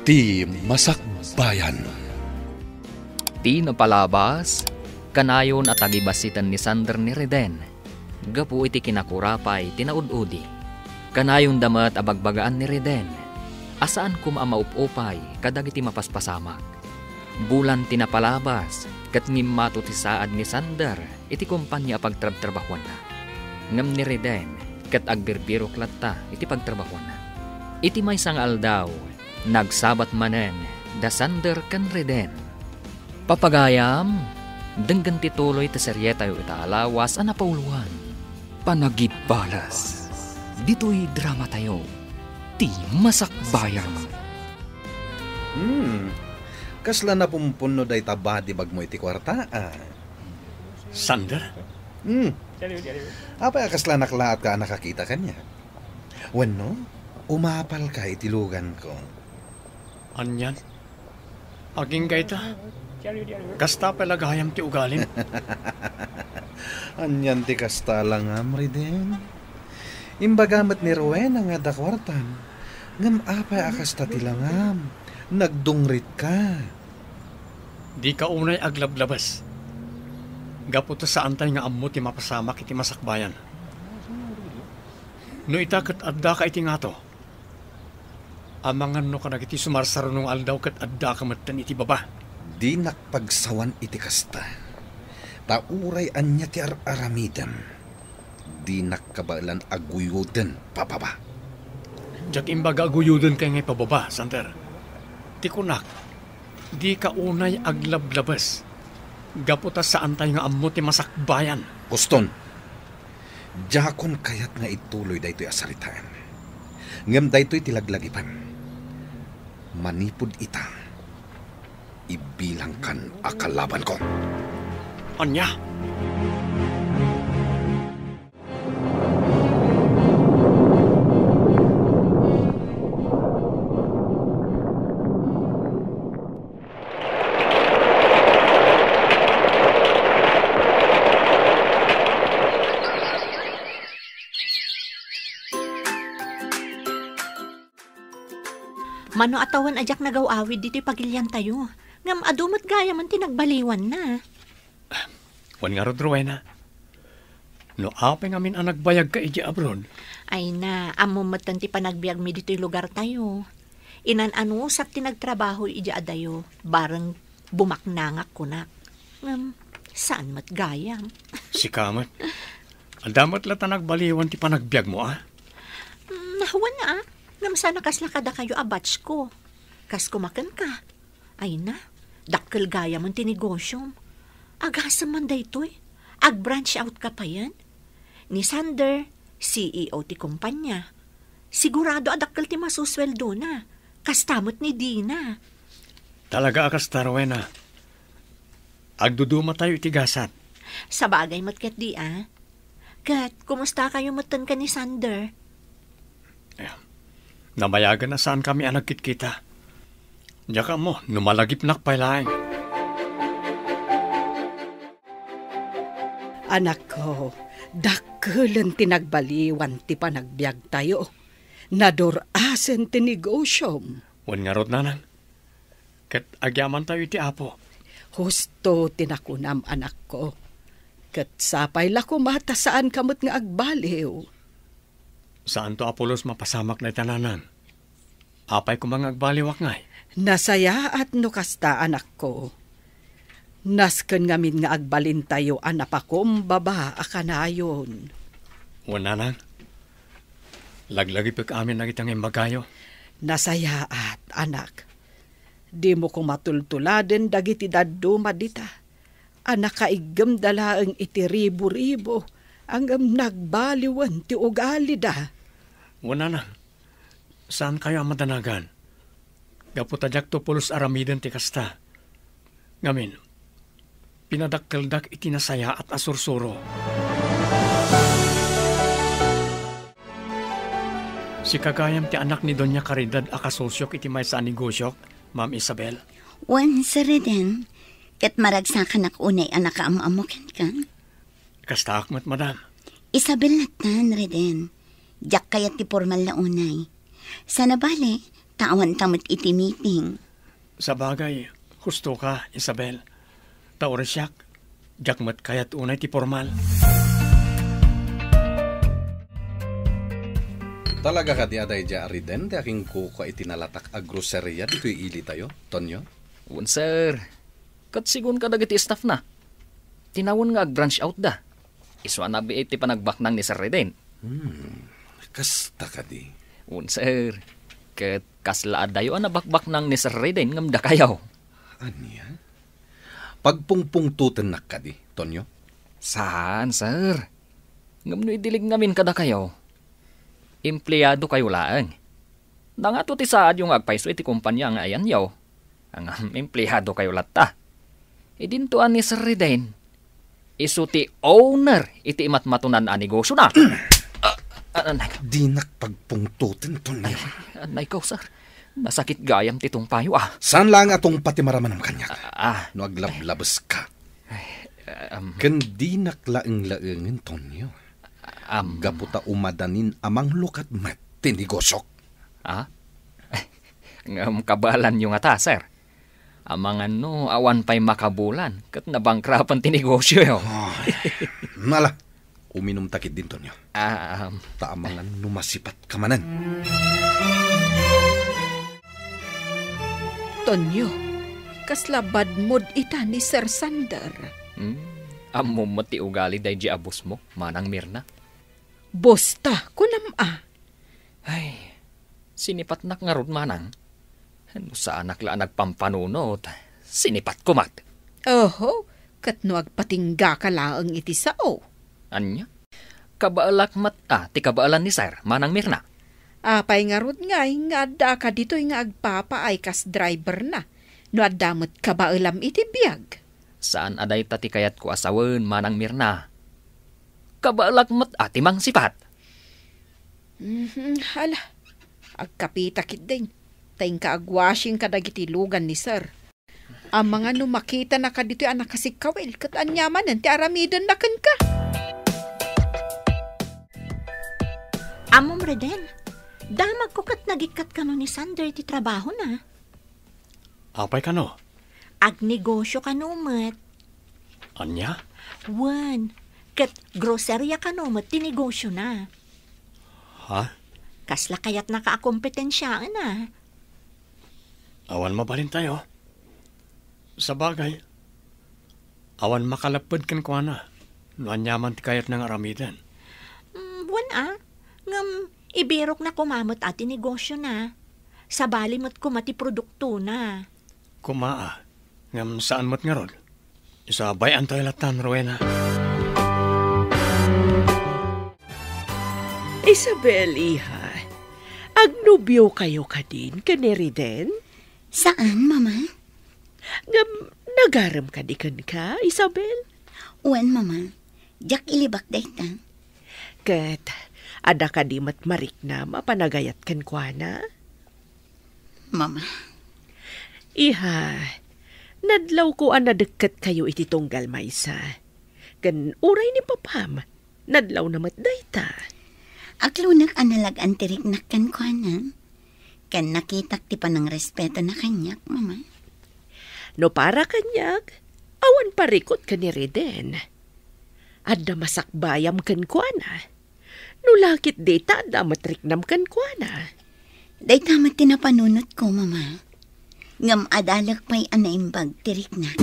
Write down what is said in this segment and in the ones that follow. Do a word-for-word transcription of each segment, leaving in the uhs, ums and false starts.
Ti Masakbayan. Ti napalabas, kanayon a tagibasiten ni Sander ni Reden gapu iti kinakurapay ti naud-udi. Kanayonda met a bagbagaan ni Reden a saan koma a maup-upay kadagiti mapaspasamak. Bulan ti napalabas ket ngimmato ti saad ni Sander iti kompania a pagtrabtrabahuanna. Ngem ni Reden ket agbirbirok latta iti pagtrabahuanna. Iti maysa nga aldaw, nagsabat manen da Sander ken Reden. Papagayam, denggen ti tuloy ti serietayo ita a lawas a napauloan, Panagibbalas. Ditoy dramatayo, Ti Masakbayan. Hmm, kasla napumpunno dayta badibagmo iti kuarta, a? Sander? Hmm. Apay a kasla naklaat ka a nakakita kaniak? Wenno, umapal ka iti luganko? Anian? Agingga ita? Kasta pay la gayam ti ugalim? Anian ti kasta langam, Reden? Imbaga met ni Rowena nga adda kuartam. Ngem apay a kasta ti langam? Nagdungritka. Dika unay aglablabes. Gapu ta saantay nga ammo ti mapasamak iti masakbayan. No ita ket addaka iti ngato, amangan no kadagiti sumarsaruno nga aldaw ket addaka metten iti baba. Dinak pagsawan iti kasta. Ta uray ania ti ar-aramidem, dinak kabaelan a guyoden pababa. Diak imbaga a guyodenka nga ipababa, Sander. Ti kunak, dika unay aglablabes. Gapu ta saantay nga ammo ti masakbayan. Kuston, diakon kayat nga ituloy daytoy a saritaem. Ngem daytoy ti laglagipen. Manipud ita, ibilangkan a kalabanko. Ania? Mano a tawen a diak nagaw-awid ditoy pagiliantayo, ngem adu met gayamen ti nagbaliwanna. Wen ngarud, Rowena, no apay ngamin a nagbayagka idiay abroad? Ay na, ammom metten ti panagbiagmi ditoy lugartayo. Inan-anusak ti nagtrabaho idiay adayo, bareng bumaknangak kunak. Ngem, saan met gayam. Sika met. Adda met latta nagbaliwan ti panagbiagmo, a? Mm, wen a. Ngem saan a kasla kadakayo a batch ko. Kas koma kenka. Ay na, dakkel gayamen ti negosyom. Agasem man daytoy. Ag-branch out ka payen. Ni Sander, C E O ti kompania. Sigurado a dakkel ti masusweldona. Kasta met ni Dina. Talaga a kasta, Rowena. Agdudumatayo iti gasat. Sabagay met ketdi, a. Ket, kumustakayo metten ken ni Sander? Eh, nabayagen a saankami a nagkitkita. Diak ammo no malagipnak pay laeng. Anakko, dakkelen ti nagbaliwan ti panagbiagtayo. Nadur-asen ti negosyom. Wen ngarud, nanang. Ket agyamantayo iti Apo. Husto ti nakunam, anakko. Ket sapay la koma ta saanka met nga agbaliw. Saanto a pulos mapasamak dayta, nanang. Apay koma nga agbaliwak ngay? Nasayaat no kasta, anakko. Nasken ngamin nga agbalintayo a napakumbaba a kanayon. Wen, nanang. Laglagipek amin dagita nga imbagayo. Nasayaat, anak. Dimo koma tultuladen dagiti dadduma dita a nakaiggemda laeng iti ribu-ribu, ngem nagbaliwen ti ugalida. Wen, nanang, saankayo a madanagan. Gapu ta diakto pulos aramiden ti kasta. Ngamin, pinadakkeldak iti nasayaat a sursuro. Sika gayam ti anak ni Doña Caridad a kasosiok iti maysa a negosyok, Ma'am Isabel? Wen, Sir Reden, ket maragsakanak unay a nakaam-ammo kenka. Kastaak met, madam. Isabel lattan, Reden. Diak kayat ti pormal la unay. Sana bale, ta awanta met iti meeting. Sabagay, husto ka, Isabel. Ta uray siak, diak met kayat unay ti pormal. Talaga kadi a daydiay a Riden ti akinkukua iti nalatak a groceria ditoy ilitayo, Tonyo? Wen, sir. Ket sigun kadagiti staff na, tinawen nga ag-branch out da. Isu a nabiit ti panagbaknang ni Sir Riden. Hmm, kasta kadi? Wen, sir. Ket kasla adayo a nabakbaknang ni Sir Riden ngem dakayo. Ania? Pagpungpungtotennak kadi, Tonyo? Saan, sir. Ngem no idilig ngamin kadakayo, empleado kayo laeng. Nangato ti saadyo nga agpayso iti kompania nga ayanyo. Ngem empleado kayo latta. Idinto a ni Sir Riden, isu ti owner iti imatmatonan a negosyo na. Ah, ah, anay ko. Dinak pagpungtoten, Tonyo. Ay, anay ko, sir. Nasakit gayam ti tungpayo, ah. Saan laeng a tungpa ti maramanam kaniak? Ah, ah. No aglablabes ka. Ay, um. Ken dinak laeng-laengen, Tonyo. Um. Gapu ta umadanin a manglukat met ti negosyok. Ah? Ngem kabaelanyo ngata, sir. Amangan no awan pay makabulan ket nabangkrapen ti negosyoyo. Ay, nala, uminumta ketdin, Tonyo. Ah, um. Ta amangan no masipatka manen. Tonyo, kasla bad mood ita ni Sir Sander. Hmm, ammom met ti ugali daydiay a boss mo, Manang Mirna. Boss ta, kunam a. Ay, sinipatnak ngarud, Manang. No saanak la a nagpampanunot, sinipatko met. Oho, ket no agpatinggaka laeng iti sao. Ania? Kabaelak met a ti kabaelan ni Sir, Manang Mirna. Apay ngarud ngay nga adda ka ditoy nga agpapaay kas driver na, no adda met kabaelam iti biag? Saan a dayta ti kayatko a sawen, Manang Mirna. Kabaelak met a ti mangsipat. Mhm, hala. Agkapita ketdin. Ta inka agwashing kadagiti lugan ni Sir. Amangan no makitanaka ditoy a nakasikkawil, ket ania manen ti aramidenna kenka? Ammom, Reden, damagko ket nagikkat kano ni Sander ti trabahona. Apay kano? Agnegosyo kano met. Ania? Wen, ket groceria kano met ti negosyona. Ha? Kasla kayatnaka a kompetensiaen a? Awan mabalintayo. Sabagay, awan makalepped kenkuana no aniaman ti kayatna nga aramiden. Mm, wen a, ngem ibirokna koma met a ti negosyona. Sabali met koma ti produktona. Koma a, ngem saan met ngarud. Isu a bay-antayo lattan, Rowena. Isabel, iha, agnobiokayo kadin ken ni Riden? Saan, Mama. Ngem nagarem kadi kenka, Isabel? Wen, Mama. Diak ilibak dayta. Ket adda kadi met mariknam a panagayat kenkuana? Mama. Iha, nadlawko a nadekket kayo iti tunggal maysa. Ken uray ni papam, nadlawna met dayta. Aklonek a nalag-an ti riknak kenkuana. Ken nakitak ti panangrespeto na kaniak, Mama. No para kaniak, awan parikut ken ni Reden. Adda masakbayam kenkuana. No lakit dita, adda met riknam kenkuana. Dayta met ti napanunotko, Mama. Ngem adalek pay a naimbag ti riknak.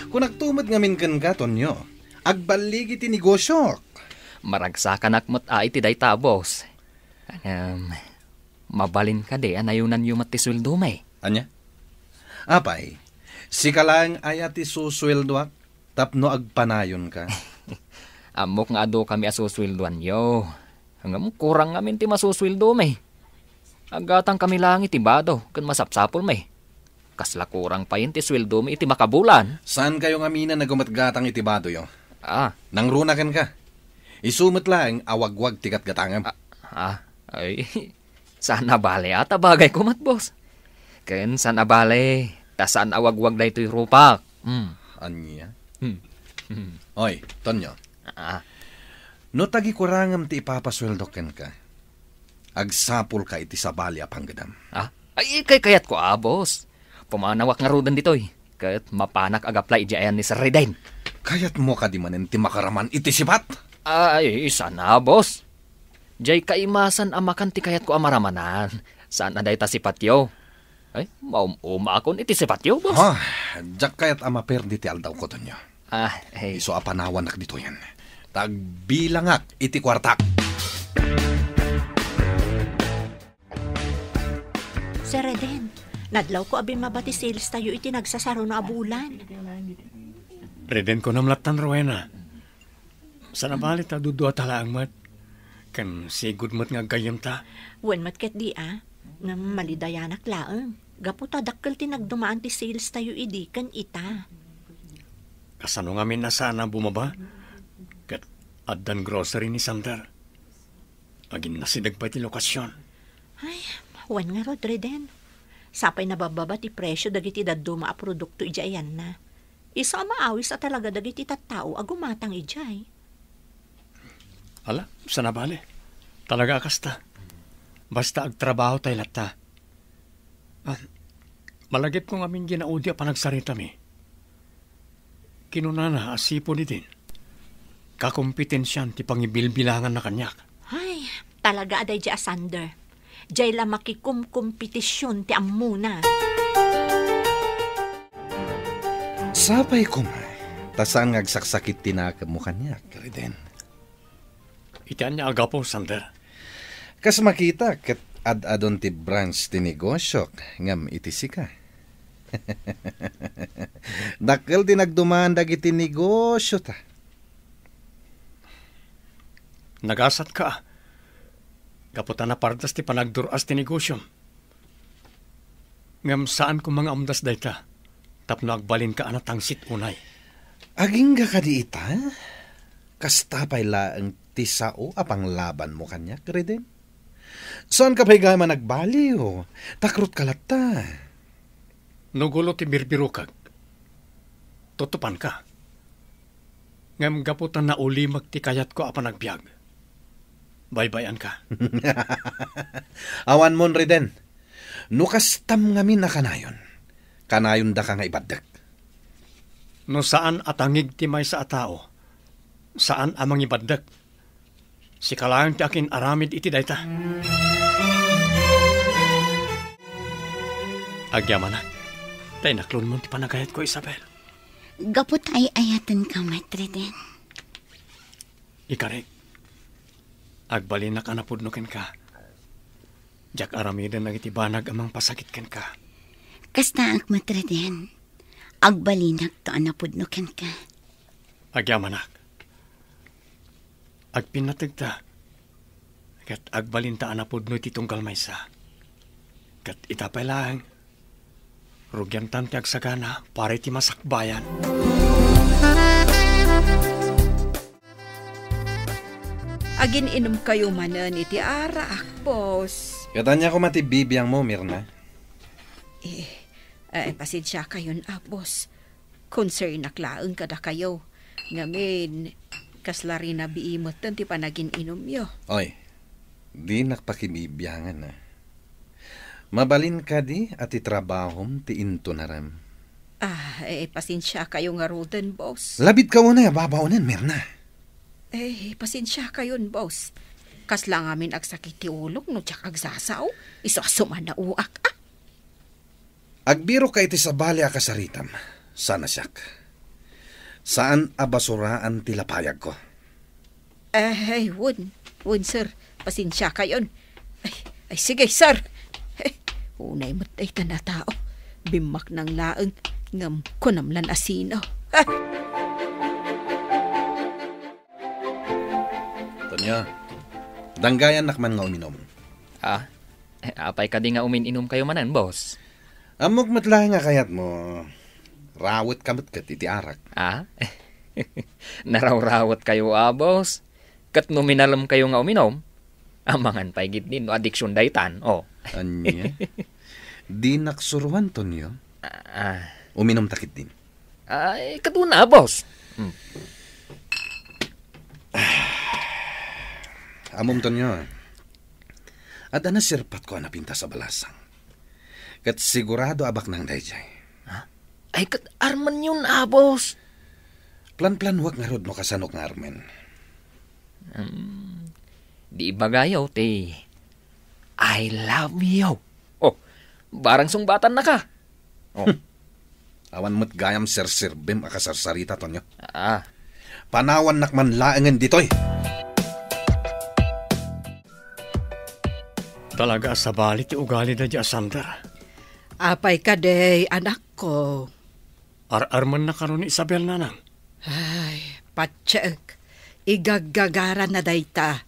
Kunakto met ngamin kenka, Tonyo. Agballigi ti negosyok. Maragsakanak met a iti dayta, boss. Ngem, mabalin kadi a nayunanyo met ti sueldomi? Ania? Apay, sika laeng aya ti susueldoak tapno agpanayonka? Ammok nga adu kami a susueldoanyo. Ngem kurang ngamin ti masusueldomi. Aggatang kami laeng iti bado ken masapsapulmi. Kasla kurang payen ti sueldomi iti makabulan. Saankayo ngaminen a gumatgatang iti badoyo? Ah. Nangruna kenka. Isu met laeng a wagwag ti gatgatangem. Ah, ah, ay, saan a bale a ta bagayko met, boss. Ken saan a bale ta saan a wagwag daytoy rupak. Hmm. Ania? Hmm. Hmm. Oy, Tonyo. Ah. No tagikuarangem ti ipapasueldo kenka, agsapulka iti sabali a panggedam. Ah? Ay, kay kayatko a, boss. Pumanawak ngaruden ditoy, ket mapanak agaplay idiay ayan ni Sir Reden. Kayatmo kadi manen ti makaraman iti sipat? Ay, saan a, boss. Diay kaimasan a makan ti kayatko a maramanan. Saan a dayta sipatyo. Ay, maum-umaakon iti sipatyo, boss. Ha? Diak kayat a maperdi ti aldawko, Tonyo. Ah, eh. Isu a panawannak ditoyen. Ta agbilangak iti kuartak. Sir Reden, nadlawko a bimmaba ti sales tayo iti nagsasaruno a bulan. Reden, kunam lattan, Rowena. Saan a bale ta dudua ta laeng met. Ken sigud met nga aggayyemta. Wen met ketdi a, ngem malidayanak laeng. Gapu ta dakkel ti nagdumaan ti sales tayo idi ken ita. Kasano ngamin a saan a bumaba? Ket addan grocery ni Sander. Aginnasideg pay ti lokasion. Ay, wen ngarud, Reden. Sapay nababbaba ti presio dagiti dadduma a produkto idiay ayanna. Isu a maawis a talaga dagiti tattao a gumatang idiay. Ala, saan a bale. Talaga a kasta. Basta agtrabaho tay latta. Ah, malagipko ngamin ginaudi a panagsaritami. Kinunana a sipud idin, kakompetensian ti pangibilbilanganna kaniak. Ay, talaga a daydi a Sander. Diay la makikumkompetision ti ammona. Sapay koma, ta saan nga agsaksakit ti nakemmo kaniak, Reden. Iti ania a gapu, Sander? Kas makita, ket ad-adun ti branch ti negosiok ngem iti sika. Dakkel ti nagduman dagiti negosiota. Nagasatka, gapu ta napardas ti panagdur-as ti negosiom. Ngem saan koma nga umdas dayta, tapno agbalinka a natangsit unay. Agingga kadi ita? Kasta pay laeng ti sao a panglabanmo kaniak, Reden? Saanka pay gayam a nagbaliw, takrutka latta. No gulo ti birbirokek, tutupanka. Ngem gapu ta naulimek ti kayatko a panagbiag, baybay-anka. Awanmon, Reden. No kastam ngamin a kanayon, kanayondaka nga ibaddek. No saan a tangig ti maysa a tao, saan a mangibaddek. Sika laeng ti akin-aramid iti dayta. Agyamanak, ta inaklonmon ti panagayatko, Isabel. Gapu ta ay-ayatenka met, Reden. Ikarik, agbalinak a napudno kenka. Diak aramiden dagiti banag a mangpasakit kenka. Kastaak met, Reden. Agbalinak ta a napudno kenka. Agyamanak, agpinnategta, ket agbalinta a napudno iti tunggal maysa. Ket ita pay laeng, rugiantan ti agsagana para iti masakbayan. Agin-inumkayo manen iti arak, boss. Ket ania koma ti bibiangmo, Mirna? Eh, eh, pasensiakayon, ah, boss. Concernak laeng kadakayo. Ngamin, kasla rinabii metten ti panagin-inumyo. Oy, dinak pakibibiangan, ah. Mabalin kadi a ti trabahom ti intunarem? Ah, eh, pasensiakayo ngaruden, boss. Labidka unay a babaonen, Mirna. Eh, pasensiakayon, boss. Kasla ngamin agsakit ti ulok no diak agsasao. Isu a sumannaoak, ah. Agbirokka iti sabali a kasaritam, saan a siak. Saan a basuraan ti lapayagko. Ay, wen, wen, sir. Pasensiakayon. Ay, ay, sige, sir. Ay, unay met dayta a tao. Bimmaknang laeng, ngem kunam lan a sino. Ah! Tonyo, danggayannak man nga uminum. Ah? Eh, apay kadi nga umin-inumkayo manen, boss? Ammok met laeng a kayatmo. Rawetka met ket iti arak. Ah? Narawrawetkayo, a, boss. Ket no minalemkayo nga uminom, amangan pay ketdin no adiksion daytan, o. Ania? Dinak suroan, Tonyo. Ah. Uminumta ketdin. Ay, kaduna, boss. Hmm. Ammom, Tonyo, adda naserpatko a napintas a balasang. Ket sigurado a baknang daydiay. Ha? Ay, ket armenyon, a, boss. Planplanuak ngarud no kasano nga armen. Hmm, di ibagayo ti "I love you." O, barang sungbatannaka. O. Hmm. Awan met gayam serserbim a kasarsarita, Tonyo. Ah. Panawannak man laengen ditoy. Talaga a sabali ti ugali daydi a Sander. Apay kadi, anakko? Ar-armenna kano ni Isabel, nanang? Ay, patiek. Igaggagaranna dayta.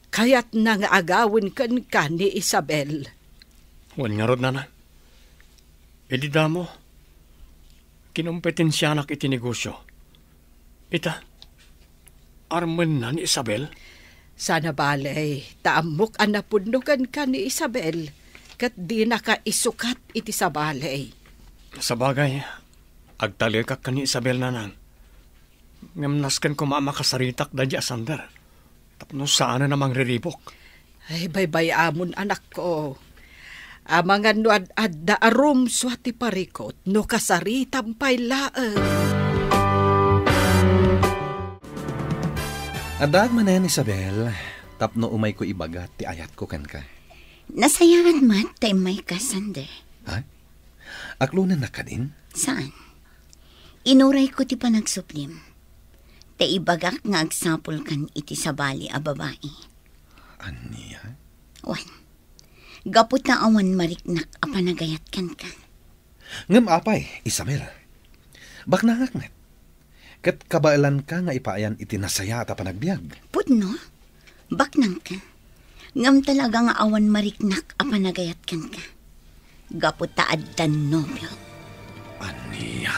Kayatna nga agawen kenka ni Isabel. Wen ngarud, nanang. Idi damo, kinompetensianak iti negosio. Ita, armenna ni Isabel? Sana balay, ta ammok a napudno kenka ni Isabel, ket dinaka isukat iti sabali. Sabagay, agtalekak ken ni Isabel, nanang. Ngem nasken koma a makasaritak daydi a Sander tapno saanen a mangriribuk. Ay, baybay-amon, anakko. Amangan no ad-adda a rumsua ti parikut no kasaritam pay laeng. Addaak manen, Isabel, tapno umayko ibaga ti ayatko kenka. Nasayaat met ta immayka, Sander. Ha? Aklonennak kadin? Saan? Inurayko ti panagsublim. Ta ibagak nga agsapulkan iti sabali a babai. Ania? Wen, gapu ta awan mariknak a panagayat kenka. Ngem apay, Isabel? Baknangak met. Ket kabaelanka nga ipaayan iti nasayaat a panagbiag. Pudno? Baknangka. Ngem talaga nga awan mariknak a panagayat kenka. Gapu ta addan nobio. Ania?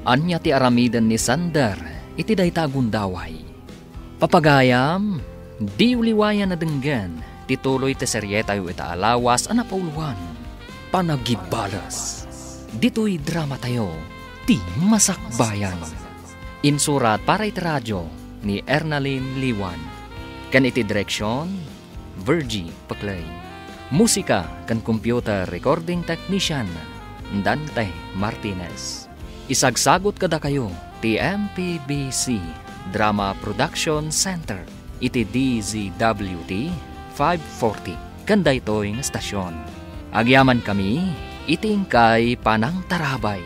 Ania ti aramiden ni Sander iti dayta a gundaway? Papagayam, diyo liwayan a denggen ti tuloy ti serietayo ita a lawas a napauluan, Panagibales. Ditoy dramatayo, ti Masakbayan. Insurat para iti radio ni Ernalyn Liwan. Ken iti direksion, Virgie Paclay. Musika ken computer recording technician, Dante Martinez. Isagsagut kadakayo ti M P B C Drama Production Center iti D Z W T five forty ken daytoy nga stasyon. Agyamankami iti inkay panangtarabay.